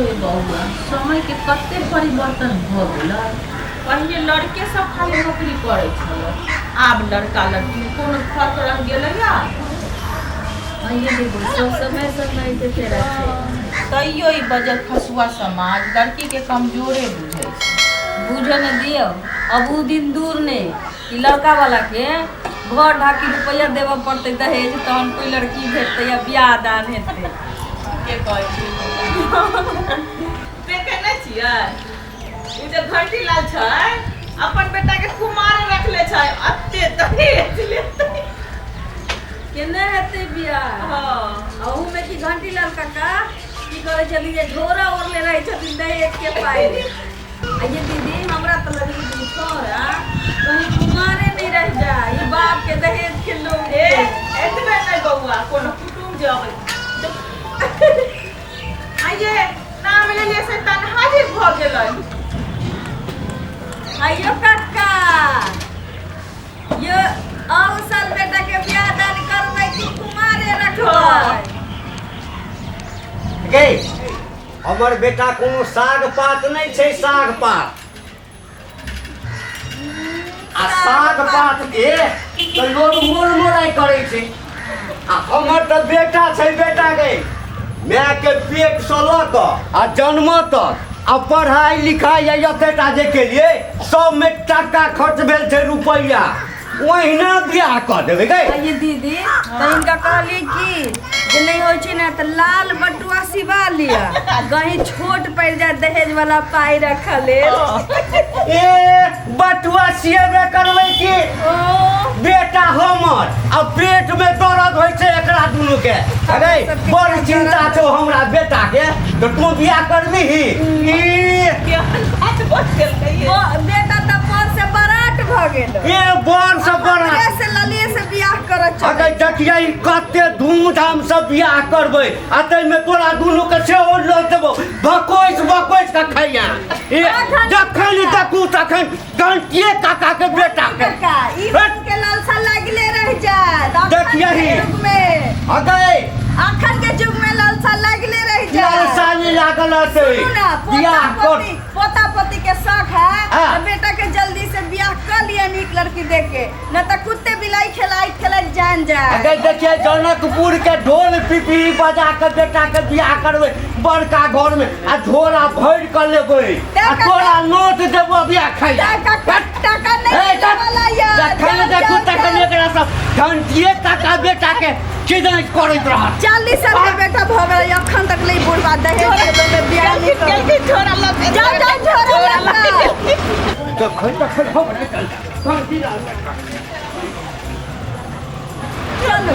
देखियौ बौआ, समयके कते परिवर्तन भऽ गेलै। पहिने लड़के सब खाली नौकरी करै छलै, आब लड़का लड़कीमे कोनो फर्क रहि गेलैया? आइए देखो, सब समय समय के फेरा छै। तैयो ई बजर फसुआ समाज लड़कीके कमजोरे बुझै छै। बुझऽ ने दियौ, अब उ दिन दूर ने कि लड़का वाला के घर ढाकी रुपैआ देबऽ पड़तै दहेज, तहन कोई लड़की भेटतै या बियाह दान हेतै। के कहै छी, देखे नहि छियै, ई जे घंटी लाल छै, अपन बेटा के कुमार रखले छै, अते दहेज लेतै। केने हेतै बियाह? हँ। अहूमे कि घंटी लाल काका की करै छथिन जे झोरा ओढ़ले रहै छथिन दहेज के पाइ। आ ये दीदी, हमरा तऽ लगै कि छोरा कहीं कुमारे नहीं रह जाए ई बाप के दहेज के लोग। ए, एतबे नहि बौआ, कोनो कुटुम्ब जे अबै, आइये नाम लेलियै से तन हाजिर भऽ गेलै। आइयो काका, यो अहू साल बेटा के बियाह दान करबै कि कुमारे रखबै? गे, हमर बेटा कोनो साग पात नहि छै, साग पात। आ साग पात के तऽ लोग मोर मोराइ करै छै, आ हमर तऽ बेटा छै। बेटा गे, माय के पेट से लऽ कऽ आ जन्म तक आ पढ़ाई लिखाई या एतेटा जे केलिए, सबमे टाका खर्च भेल छै, रुपैआ। ओहिना बियाह कऽ देबै गै। आ ये दीदी, तऽ हिनका कहली कि जे नहि होइ छै ने तऽ लाल बटुआ सिबा लिअ, कहीं छोट पड़ि जाए दहेज वाला पाइ रखऽ लेल। ए, बटुआ सिएबे करबै कि। ओ बेटा हमर आ पेट में दर्द होइ छै एकरा दुनू के। अरे सबके बड़ क्या चिंता दर्द? छौ हमरा बेटा के, तऽ तू बियाह करबिही ई? केहन बात बज गेलकै ये? बेटा तऽ पर से बराट भऽ गेल। ए, बड़ से बड़ हमरे से ललिए से बियाह करऽ चल। अगर देखियै कते धूमधाम से बियाह करबै, आ ताहिमे तोरा दुनू के सेहो लऽ देबो, भकोसि भकोसि कऽ खैया। ए, जखन देखू तखन घंटिए काका के बेटा के। काका, ई हट। के लालसा लागले रह जाए देखियही। युग में। अगै, अखन के युग में लालसा लागले रह जाए। लालसा नहि लागल हेतै। सुनू ना, पोता बियाह कर पोती, पोता पोती के शौक है हाँ। तो बेटा के जल्दी से बियाह कर लिया नीक लड़की देख के, न तो कुत्ते बिलाई खेलाइत खेलाइत जान जाए। अगर देखिए, जनकपुर के ढोल पिपही बजा के बेटा के बियाह करबै बड़का घर में, आ झोरा भरि के लेबै आ तोरा नोट देबो बियाह खाइ ला। टाका टाका नहीं ए, मिले वाला यार। जखन जाओ, देखू जाओ, तखन जाओ। एकरा सब घंटिए काका बेटा के किदन करैत रहत। 40 साल के बेटा भऽ गेलै, अखन तक नहीं बुढ़वा दहेज के लोग में बियाह नहीं कर। गेलखिन झोरा लऽ के। जाओ जाओ, झोरा लऽ के। जखन तखन हम चल। चलू।